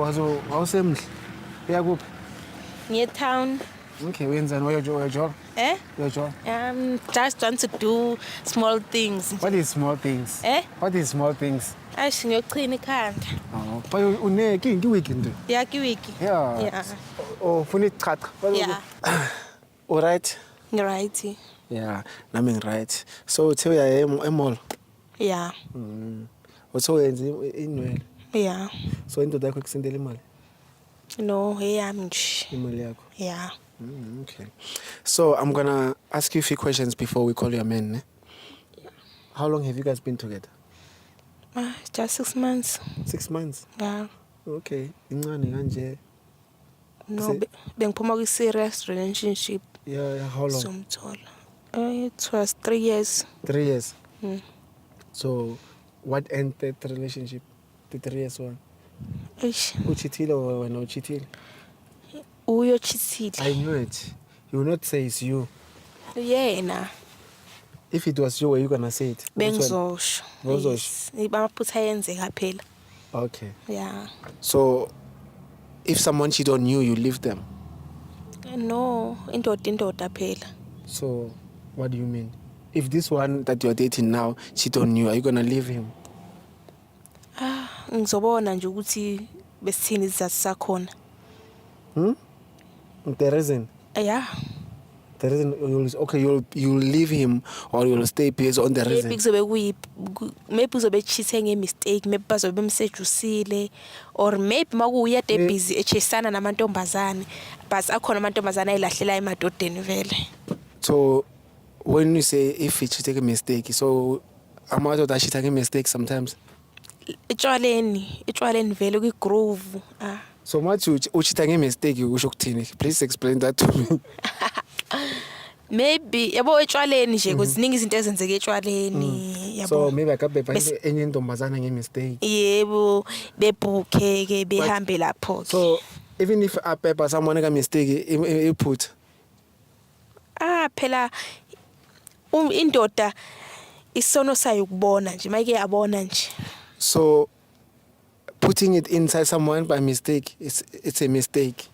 Awusemhle. Uyakuphi? Town. Okay, wenzani uyajola? Uyajola? Just want to do small things. What is small things? What is small things? Ngiyochina ikhanda. Oh, but uneki ngiwiki nje. Yeah, kiwiki. Yeah. Oh, ufuna ichacha. Yeah. All right? Right. Yeah, nami ngi-right. So uthe uya emall? Yeah. Uthe uyenza inwele? Yeah. So indoda yakho ikusendela imali? No, eyami nje. Imali yakho? Yeah. Okay. So I'm gonna ask you a few questions before we call you a man. Ne? Yeah. How long have you guys been together? Just 6 months. 6 months? Yeah. Okay. Incane kanje. No, bengiphuma kwi-serious relationship. Yeah, how long? Somthola. It was 3 years. 3 years. So what ended the relationship? The 3 years one? eish, Uchithile or wena uchithile? uyochithile. I knew it. You will not say it's you. Yena. If it was you, were you gonna say it? Bengizosho. Bengizosho. Amaphutha ayenzeka phela. Okay. Yeah. So if someone cheat on you, you leave them? No, indoda phela. So what do you mean? If this one that you're dating now cheat on you, are you gonna leave him? Ngizobona nje ukuthi besithini izathu sakhona. The reason? Yeah. The reason you'll leave him or you'll stay based on the reason. Maybe uzobe cheating nge-mistake, maybe bazobe bemsejusile, or maybe makuya busy echesana namantombazane, but akhona amantombazane ayilahlela emadodeni vele. So when you say if he cheated a mistake, so amadoda cheat a mistake sometimes? Etshwaleni vele kwi-groove. So much cheat a mistake usho ukuthini? Please explain that to me. Maybe yabo etshwaleni nje kuziningi izinto ezenzeka etshwaleni yabo. So maybe akabhebha enye intombazana nge-mistake. Yebo, bebhuke ke behambe lapho. So even if abhebha someone ka mistake he put phela indoda isono sayo ukubona nje mayike yabona nje. So putting it inside someone by mistake, it's a mistake.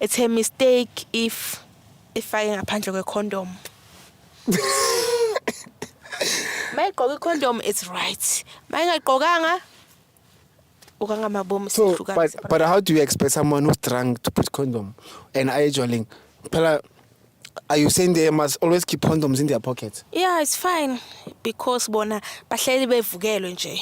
It's a mistake if I ngaphandle kwe-condom. Mayigqoka i-condom, it's right. Mayingagqokanga ukangamabomu so but how do you expect someone who's drunk to put condom and ayejwaling? Phela are you saying they must always keep condoms in their pockets? Yeah, it's fine because bona bahleli bevukelwe nje.